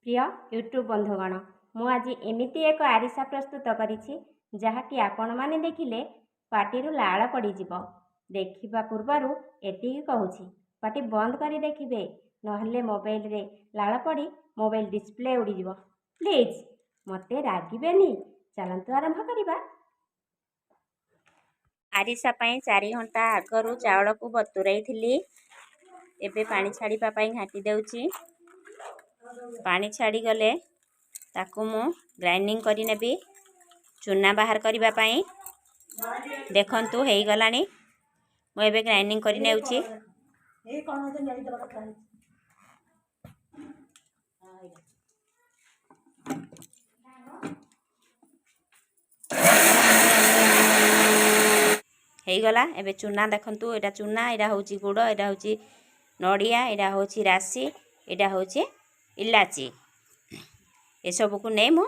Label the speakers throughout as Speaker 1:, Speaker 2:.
Speaker 1: ପ୍ରିୟ YouTube ବନ୍ଧୁଗଣ, ମୁଁ ଆଜି ଏମିତି ଏକ ଆରିସା ପ୍ରସ୍ତୁତ କରିଛି ଯାହାକି ଆପଣମାନେ ଦେଖିଲେ ପାଟିରୁ ଲାଳ ପଡ଼ିଯିବ। ଦେଖିବା ପୂର୍ବରୁ ଏତିକି କହୁଛି, ପାଟି ବନ୍ଦ କରି ଦେଖିବେ, ନହେଲେ ମୋବାଇଲରେ ଲାଳ ପଡ଼ି ମୋବାଇଲ ଡିସପ୍ଲେ ଉଡ଼ିଯିବ। ପ୍ଲିଜ୍ ମୋତେ ରାଗିବେନି। ଚାଲନ୍ତୁ ଆରମ୍ଭ କରିବା। ଆରିସା ପାଇଁ 4 ଘଣ୍ଟା ଆଗରୁ ଚାଉଳକୁ ବତୁରାଇଥିଲି। ଏବେ ପାଣି ଛାଡ଼ିବା ପାଇଁ ଘାଣ୍ଟି ଦେଉଛି। ପାଣି ଛାଡ଼ିଗଲେ ତାକୁ ମୁଁ ଗ୍ରାଇଣ୍ଡିଙ୍ଗ କରିନେବି ଚୁନା ବାହାର କରିବା ପାଇଁ। ଦେଖନ୍ତୁ ହେଇଗଲାଣି, ମୁଁ ଏବେ ଗ୍ରାଇଣ୍ଡିଙ୍ଗ କରି ନେଉଛି। ହେଇଗଲା। ଏବେ ଚୁନା ଦେଖନ୍ତୁ, ଏଇଟା ଚୁନା, ଏଇଟା ହେଉଛି ଗୁଡ଼, ଏଇଟା ହେଉଛି ନଡ଼ିଆ, ଏଇଟା ହେଉଛି ରାଶି, ଏଇଟା ହେଉଛି ଇଲାଚି। ଏସବୁକୁ ନେଇ ମୁଁ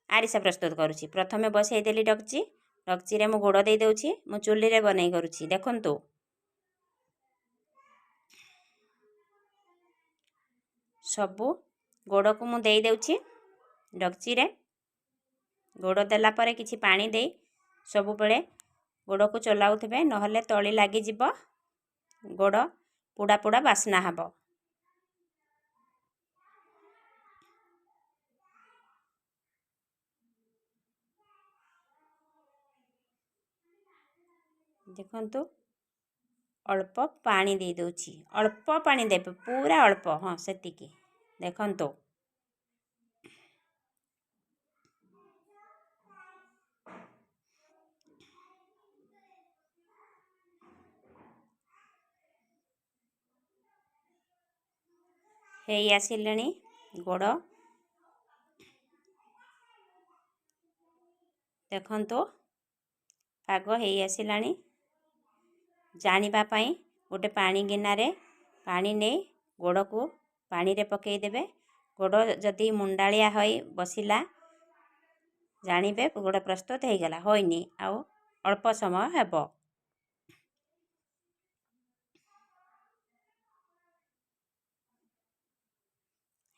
Speaker 1: ଆରିସା ପ୍ରସ୍ତୁତ କରୁଛି। ପ୍ରଥମେ ବସାଇଦେଲି ଡକ୍ଚି। ଡକ୍ଚିରେ ମୁଁ ଗୁଡ଼ ଦେଇଦେଉଛି। ମୁଁ ଚୁଲିରେ ବନେଇ କରୁଛି। ଦେଖନ୍ତୁ, ସବୁ ଗୁଡ଼କୁ ମୁଁ ଦେଇଦେଉଛି ଡକ୍ଚିରେ। ଗୁଡ଼ ଦେଲା ପରେ କିଛି ପାଣି ଦେଇ ସବୁବେଳେ ଗୁଡ଼କୁ ଚଲାଉଥିବେ, ନହେଲେ ତଳି ଲାଗିଯିବ, ଗୋଡ଼ ପୋଡ଼ା ପୋଡ଼ା ବାସ୍ନା ହେବ। ଦେଖନ୍ତୁ, ଅଳ୍ପ ପାଣି ଦେଇଦେଉଛି। ଅଳ୍ପ ପାଣି ଦେବେ, ପୁରା ଅଳ୍ପ, ହଁ ସେତିକି। ଦେଖନ୍ତୁ, ହେଇ ଆସିଲେଣି ଗୋଡ଼। ଦେଖନ୍ତୁ, ପାଗ ହେଇ ଆସିଲାଣି। ଜାଣିବା ପାଇଁ ଗୋଟେ ପାଣି ଗିନାରେ ପାଣି ନେଇ ଗୋଡ଼କୁ ପାଣିରେ ପକାଇଦେବେ। ଗୋଡ଼ ଯଦି ମୁଣ୍ଡାଳିଆ ହୋଇ ବସିଲା, ଜାଣିବେ ଗୋଡ଼ ପ୍ରସ୍ତୁତ ହେଇଗଲା। ହୋଇନି, ଆଉ ଅଳ୍ପ ସମୟ ହେବ।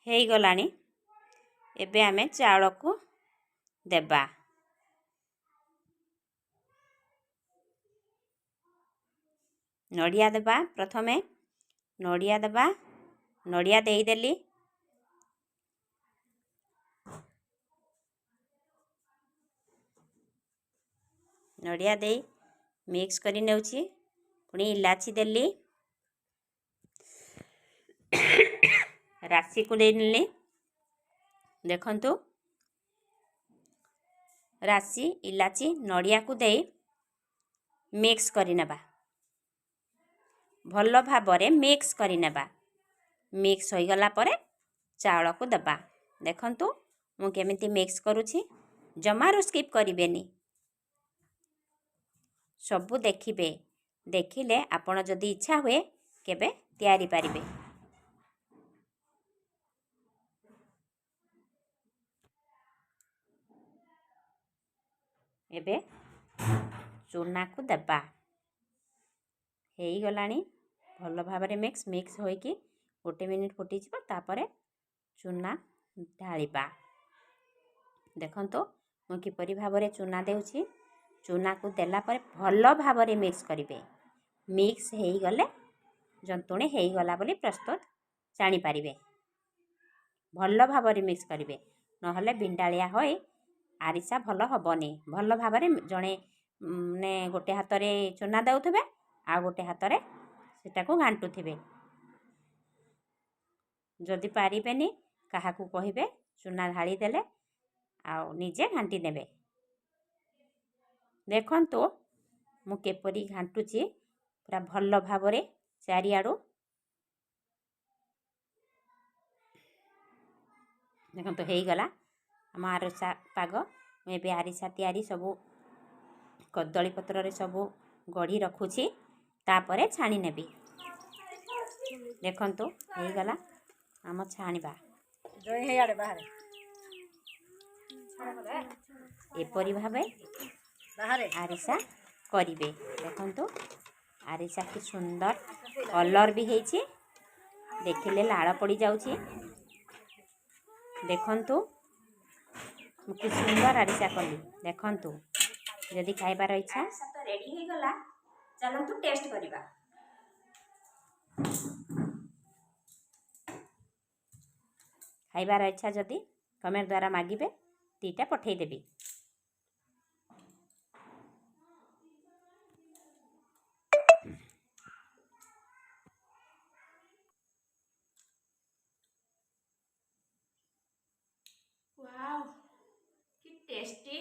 Speaker 1: ହେଇଗଲାଣି। ଏବେ ଆମେ ଚାଉଳକୁ ଦେବା। ନଡ଼ିଆ ଦେବା ପ୍ରଥମେ। ନଡ଼ିଆ ଦେବା, ନଡ଼ିଆ ଦେଇଦେଲି। ନଡ଼ିଆ ଦେଇ ମିକ୍ସ କରି ନେଉଛି। ପୁଣି ଇଲାଚି ଦେଲି, ରାଶିକୁ ଦେଇନେଲି। ଦେଖନ୍ତୁ, ରାଶି, ଇଲାଚି, ନଡ଼ିଆକୁ ଦେଇ ମିକ୍ସ କରିନେବା। ଭଲ ଭାବରେ ମିକ୍ସ କରିନେବା। ମିକ୍ସ ହୋଇଗଲା ପରେ ଚାଉଳକୁ ଦେବା। ଦେଖନ୍ତୁ ମୁଁ କେମିତି ମିକ୍ସ କରୁଛି। ଜମାରୁ ସ୍କିପ୍ କରିବେନି, ସବୁ ଦେଖିବେ। ଦେଖିଲେ ଆପଣ ଯଦି ଇଚ୍ଛା ହୁଏ କେବେ ତିଆରି ପାରିବେ। ଏବେ ଚୁନାକୁ ଦେବା। ହେଇଗଲାଣି ଭଲ ଭାବରେ ମିକ୍ସ ମିକ୍ସ ହୋଇକି 1 ମିନିଟ୍ ଫୁଟିଯିବ। ତାପରେ ଚୁନା ଢାଳିବା। ଦେଖନ୍ତୁ ମୁଁ କିପରି ଭାବରେ ଚୁନା ଦେଉଛି। ଚୁନାକୁ ଦେଲା ପରେ ଭଲ ଭାବରେ ମିକ୍ସ କରିବେ। ମିକ୍ସ ହେଇଗଲେ ଜନ୍ତୁଣୀ ହେଇଗଲା ବୋଲି ପ୍ରସ୍ତୁତ ଜାଣିପାରିବେ। ଭଲ ଭାବରେ ମିକ୍ସ କରିବେ, ନହେଲେ ବିଣ୍ଡାଳିଆ ହୋଇ ଆରିସା ଭଲ ହେବନି। ଭଲ ଭାବରେ ଜଣେ ମାନେ ଗୋଟେ ହାତରେ ଚୁନା ଦେଉଥିବେ, ଆଉ ଗୋଟେ ହାତରେ ସେଟାକୁ ଘାଣ୍ଟୁଥିବେ। ଯଦି ପାରିବେନି କାହାକୁ କହିବେ ଚୁନା ଢାଳି ଦେଲେ ଆଉ ନିଜେ ଘାଣ୍ଟି ନେବେ। ଦେଖନ୍ତୁ ମୁଁ କିପରି ଘାଣ୍ଟୁଛି, ପୁରା ଭଲ ଭାବରେ ଚାରିଆଡ଼ୁ। ଦେଖନ୍ତୁ ହେଇଗଲା ଆମ ଆରିସା ପାଗ। ମୁଁ ଏବେ ଆରିସା ତିଆରି ସବୁ କଦଳୀ ପତ୍ରରେ ସବୁ ଗଢ଼ି ରଖୁଛି, ତାପରେ ଛାଣି ନେବି। ଦେଖନ୍ତୁ ହେଇଗଲା ଆମ ଛାଣିବା। ଏପରି ଭାବେ ଆରିସା କରିବେ। ଦେଖନ୍ତୁ ଆରିସା କି ସୁନ୍ଦର କଲର୍ ବି ହେଇଛି, ଦେଖିଲେ ଲାଳ ପଡ଼ିଯାଉଛି। ଦେଖନ୍ତୁ, ମୁଁ କି ସୁନ୍ଦର ଆରିସା କଲି। ଦେଖନ୍ତୁ, ଯଦି ଖାଇବାର ଇଚ୍ଛା।
Speaker 2: ଆରିସା ତ ରେଡ଼ି ହେଇଗଲା, ଚାଲନ୍ତୁ ଟେଷ୍ଟ କରିବା।
Speaker 1: ଖାଇବାର ଇଚ୍ଛା ଯଦି କମେଣ୍ଟ ଦ୍ୱାରା ମାଗିବେ, 2ଟା ପଠେଇଦେବି।
Speaker 2: ୱାଓ, କି ଟେଷ୍ଟି!